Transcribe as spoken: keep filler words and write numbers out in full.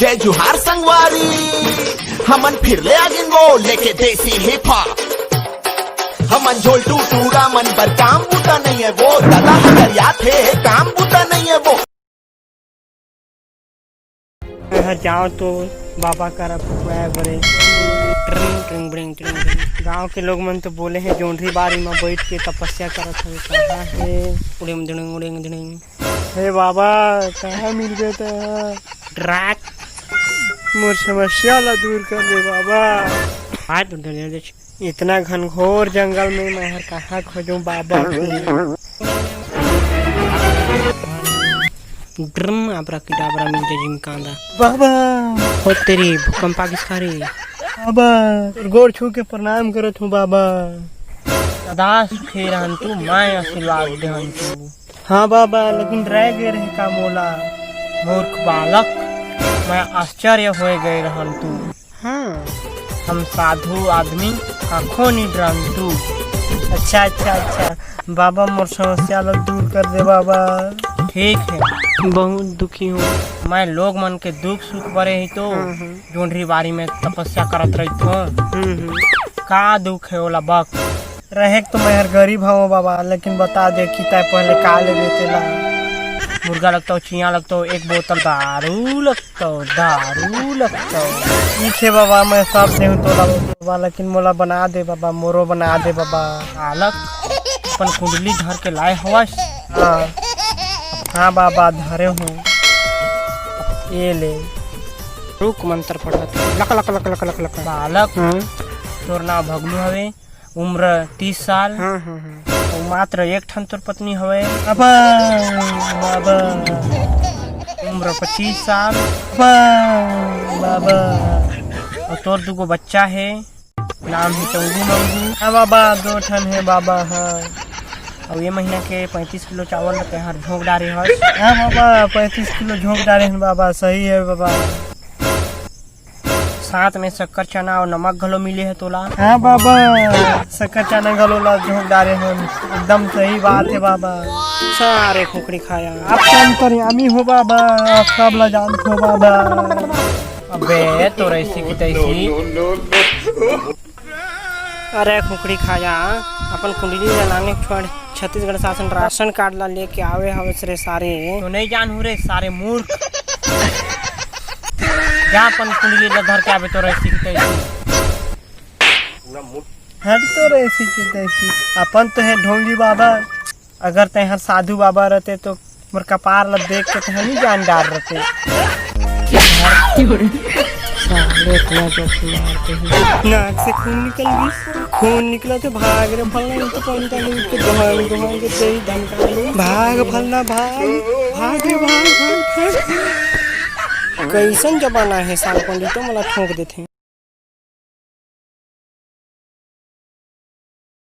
जय जोहार संगवारी, हमन फिर ले आगिन वो लेके देसी हिप हॉप। हमन झोलटू टूरा मन बर काम बूता नइ हे वो, ददा हर आथे काम बूता नइ हे वो। मैं ह जाओ तो बाबा करा फुकवाए बरे। ट्रिंग, ट्रिंग, ब्रिंग, ट्रिंग, ब्रिंग। गांव के लोग मन तो बोले हे जोंढरी बारी म बैठ के तपस्या करत हवे, कहाँ हे? उड़िंग, दिड़िंग, उड़िंग, दिड़िंग। हे बाबा, कहाँ मिलबे तेहा? ड्रैक। मोर समस्या ला दूर कर दे बाबा। हाथ उधर दे दे। इतना घनघोर जंगल में मैं हर कहाँ खोजूं बाबा के? ड्रम, आबरा की डाबरा मिल जाए जिम कांदा। बाबा। हो तेरी, भूकंप आ गिस का रे? बाबा, तोर गोड़ छू के प्रणाम करत हूँ बाबा। सदा सुखी रहन तू, मैं आशीर्वाद देहन तू। हाँ बाबा, लेकिन रह गए रहे का मोला? मूर्ख बालक, मैं आश्चर्य होए गए रहन तू। हाँ। हम साधु आदमी, आँखों नहीं डरन तू। अच्छा, अच्छा, अच्छा। बाबा, मोर समस्या ला दूर कर दे बाबा। ठीक है। बहुत दुखी हूँ। मैं लोग मन के दुख सुख बरे ही तो हाँ, हाँ। जोंढरी बारी में तपस्या करत रहिथों। हम्म, हम्म। का दुख है ओला बक? रहेक तो मैं हर गरीब हवं बाबा, लेकिन बता दे कि तैं पहले का लेबे तेला। मुर्गा लगतो, चियाँ लगतो, एक बोतल दारू लगतो, दारू लगतो। ठीक हे बाबा, मैं सब देहूँ तोला बाबा, लेकिन मोला बना दे बाबा, मोरो बना दे बाबा। बालक, अपन कुंडली धर के लाए हवस? हाँ, हाँ बाबा, धरे हूँ। ये ले। रुक, मंत्र पढ़त हूँ। लक, लक, लक, लक, लक, लक। बालक, हाँ। तोर नाम भगलू हवे। उम्र तीस साल। हाँ, हाँ, हाँ। अउ मात्र एक ठन तोर पत्नी हवय। अबा, बाबा। उम्र पच्चीस साल। अबा, बाबा। अउ तोर दुगो बच्चा हे, नाम हे चंगू मंगू। हाँ बाबा, दो ठन हे बाबा, हाँ। अउ ये महीना के पैंतीस किलो चावल ल तैं हर झोंक डारे हस। हाँ बाबा, पैंतीस किलो झोंक डारे हन बाबा, सही हे बाबा। साथ में शक्कर चना अउ नमक घलो मिले हे तोला। हाँ बाबा, शक्कर चना घलो ला झोंक डारे हन। एकदम सही बात हे बाबा। सारे खुखड़ी खाया। आप तो अंतर्यामी हो बाबा, आप सब ला जानत हो बाबा। अबे, तोर ऐसी की तैसी। अरे खुखड़ी खाया, अपन कुंडली ला लाने छोड़, छत्तीसगढ़ शासन राशन कार्ड ला लेके आवे हवस रे सारे। तो नहीं जानहूँ रे सारे मूर्ख। जा अपन कुंडली ला धर के आबे तो रही सीखते। हट तो रही सीखते। अपन तो है ढोंगी बाबा। अगर तैं हर साधु बाबा रहते तो मोर कपार ला देख के तैं नहीं जान डार रहते। साले इतना जोर से मारते हैं। नाक से खून निकल गई। खून निकला तो भाग रे फलना, ये तो कौन था नहीं, तो दोहान, दोहान के दही धमका लो। भाग फलना, भाग, भाग रे, भाग, भाग, भाग। कैसन जमाना है, साल पंडित तो मला ठोक देते हैं।